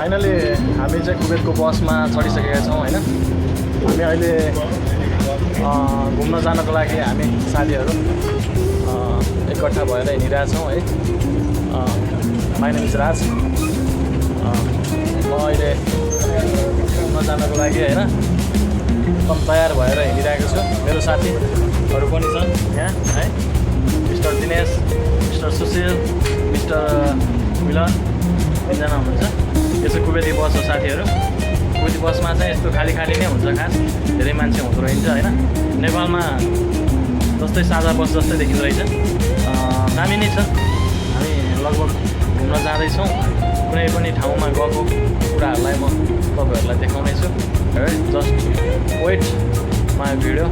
Finally हामी चाहिँ कुवेतको बसमा चढिसकेका छौँ होइन। हामी अहिले घुम्न जानको लागि हामी साथीहरू एकट्ठा भएर हिँडिरहेछौँ है। माइ नेम इज राज। म अहिले घुम्न जानको लागि होइन एकदम तयार भएर हिँडिरहेको छु। मेरो साथीहरू पनि छन् यहाँ है, mister Dinesh, mister Sushil, mister Milan, तिनजना हुनुहुन्छ। यो चाहिँ कुवेती बस हो साथीहरू। कुवेती बसमा चाहिँ यस्तो खाली खाली नै हुन्छ, खास धेरै मान्छे हुँदो रहेछ होइन। नेपालमा जस्तै साझा बस जस्तै देखिँदो रहेछ, दामी नै छ। हामी लगभग घुम्न जाँदैछौँ। कुनै पनि ठाउँमा गएको कुराहरूलाई म तपाईँहरूलाई देखाउनेछु है। Just wait my video.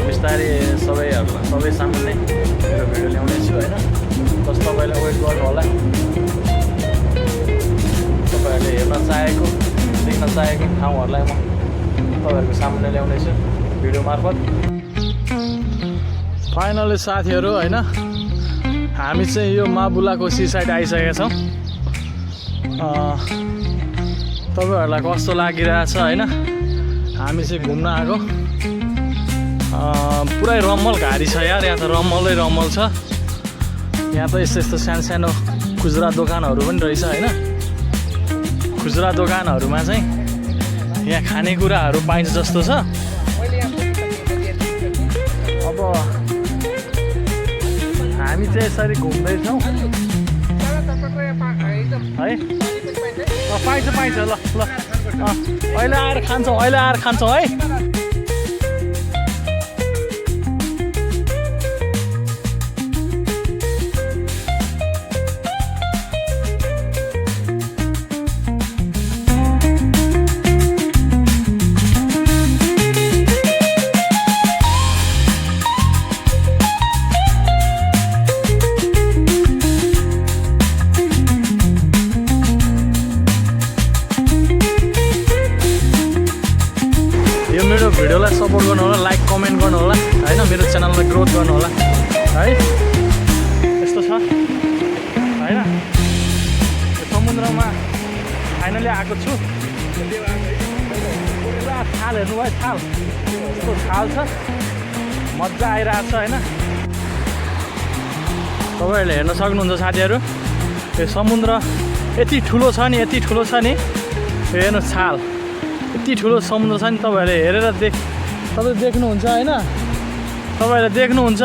बिस्तारै सबै सामान्य मेरो भिडियो ल्याउनेछु होइन। जस्ट तपाईँले वेट गर्नु होला। तपाईँहरूले हेर्न चाहेको, देख्न चाहेको ठाउँहरूलाई म तपाईँहरूको सामुन्ने ल्याउनेछु भिडियो मार्फत। फाइनली साथीहरू होइन, हामी चाहिँ यो माबुलाको सी साइड आइसकेका छौँ। तपाईँहरूलाई कस्तो लागिरहेछ होइन। हामी चाहिँ घुम्न आएको। पुरै रम्मल घारी छ यार, यहाँ त रम्मलै रम्मल छ। यहाँ त यस्तो सानो सानो खुजुरा दोकानहरू पनि रहेछ होइन। खुजुरा दोकानहरूमा चाहिँ यहाँ खानेकुराहरू पाइन्छ जस्तो छ। अब हामी चाहिँ यसरी घुम्दैछौँ है। पाइन्छ ल ल अहिले आएर खान्छौँ है। मेरो भिडियोलाई सपोर्ट गर्नु होला, लाइक कमेन्ट गर्नु होला होइन। मेरो च्यानललाई ग्रोथ गर्नु होला है। यस्तो छ होइन। यो समुद्रमा फाइनली आएको छु। पुरा छाल हेर्नु भयो, छाल यस्तो छाल छ, मजा आइरहेको छ होइन। तपाईँहरूले हेर्न सक्नुहुन्छ साथीहरू, यो समुद्र यति ठुलो छ नि, यति ठुलो छ नि। हेर्नु छाल यति ठुलो समुद्र छ नि। तपाईँहरूले हेरेर तपाईँ देख्नुहुन्छ होइन, तपाईँहरूले देख्नुहुन्छ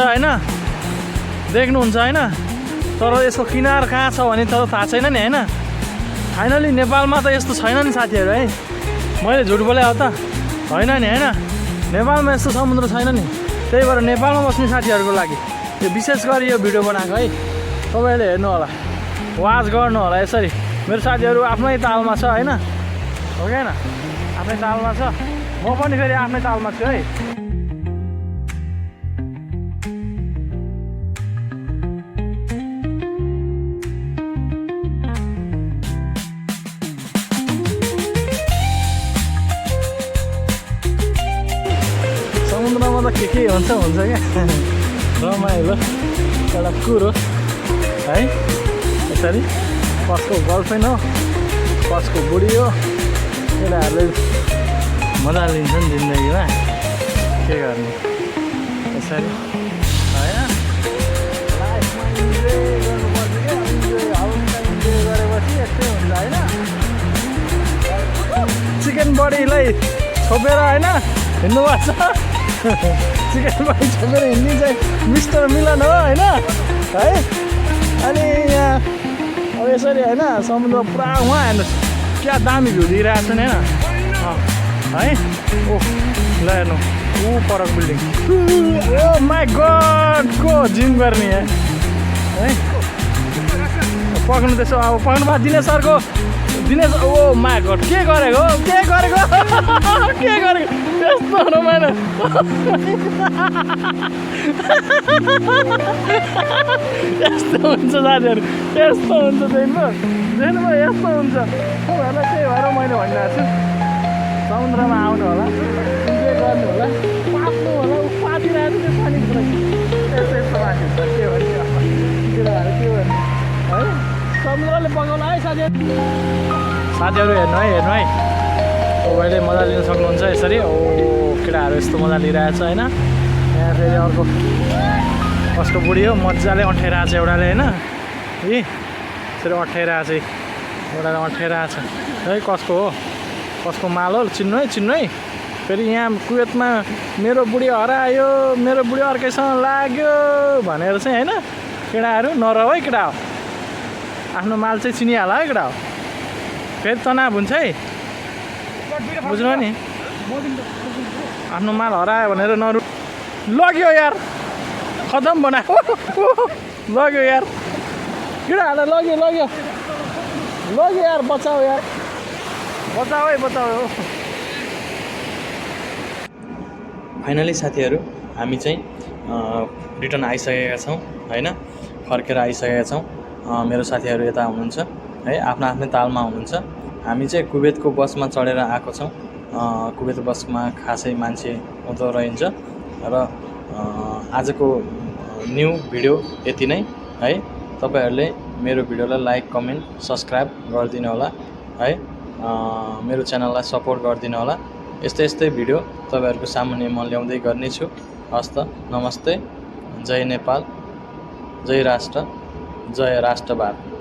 होइन। तर यसको किनार कहाँ छ भने तर थाहा छैन नि होइन। फाइनली नेपालमा त यस्तो छैन नि साथीहरू है। मैले झुट बोले हो त होइन नि होइन। नेपालमा यस्तो समुद्र छैन नि। त्यही भएर नेपालमा बस्ने साथीहरूको लागि यो विशेष गरी यो भिडियो बनाएको है। तपाईँहरूले हेर्नु होला, वाच गर्नु होला यसरी। मेरो साथीहरू आफ्नै तालमा छ होइन, हो कि होइन, आफ्नै तालमा छ। म पनि फेरि आफ्नै तालमा छु है। समुद्रमा त के हुन्छ क्या रमाइलो एउटा कुरो है। यसरी कसको गर्लफ्रेन्ड हो, कसको बुढी हो, केटाहरूले मजा लिन्छन् जिन्दगीमा। के गर्ने यसरी होइन। लाइफमा इन्जोय गर्नुपर्छ क्या। इन्जोय गरेपछि यस्तै हुन्छ होइन। चिकन बडीलाई छोपेर होइन हिँड्नु पर्छ। चिकन बडी छोपेर हिँड्ने चाहिँ मिस्टर मिलन हो होइन है। अनि यहाँ अब यसरी होइन समुद्र पुरा उहाँ हेर्नुहोस् क्या दामी भ्यू दिइरहेको छ नि होइन है। ओह ल हेर्नु ऊ परक बिल्डिङ। ओ माई गड को जिम गर्ने है। पक्नु त्यसो अब पक्नु भयो दिनेश सरको। दिनेश ओ माई गड के गरेको त्यस्तो रमाइलो। यस्तो हुन्छ साथीहरू, यस्तो हुन्छ देख्नुभयो यस्तो हुन्छ। तपाईँहरूलाई त्यही भएर मैले भनिरहेको छु समुद्रमा आउनु होला, इन्जोय गर्नु होला, पाप्नु होला। पापिरहेको त्यो पानी पुरै यस्तो माथि हुन्छ। के भन्ने केटाहरू के भन्ने है। समुद्रले बगाउला है साथीहरू हेर्नु है तपाईँले मजा लिन सक्नुहुन्छ यसरी ओ केटाहरू यस्तो मजा लिइरहेछ होइन यहाँ फेरि अर्को कसको बुढी हो मजाले अँठाइरहेको छ एउटाले होइन यसरी अँठाइरहेको छ एउटाले अँठाइरहेको छ है कसको हो कसको माल हो चिन्नु है फेरि यहाँ कुवेतमा मेरो बुढी हरायो मेरो बुढी अर्कैसँग लाग्यो भनेर चाहिँ होइन केटाहरू नरह है केटा हो आफ्नो माल चाहिँ चिनिहाल है केटा हो फेरि तनाव हुन्छ है बुझ्नु नि आफ्नो माल हरायो भनेर नरु लग्यो यार खतम बनायो लग्यो यार केटाहरूलाई लग्यो यार बचाऊ है फाइनली साथीहरू हामी चाहिँ रिटर्न आइसकेका छौँ होइन फर्केर आइसकेका छौँ मेरो साथीहरू यता हुनुहुन्छ है आफ्नो तालमा हुनुहुन्छ हामी चाहिँ कुवेतको बसमा चढेर आएको छौँ कुवेत बसमा खासै मान्छे हुँदो रहन्छ र आजको न्यू भिडियो यति नै है तपाईहरूले मेरो भिडियोलाई लाइक कमेन्ट सब्सक्राइब गरिदिनु होला है मेरो च्यानललाई सपोर्ट गरिदिनु होला यस्तै भिडियो तपाईहरूको सामुन्ने म ल्याउँदै गर्नेछु हस्त नमस्ते जय नेपाल जय राष्ट्र जय राष्ट्रवाद।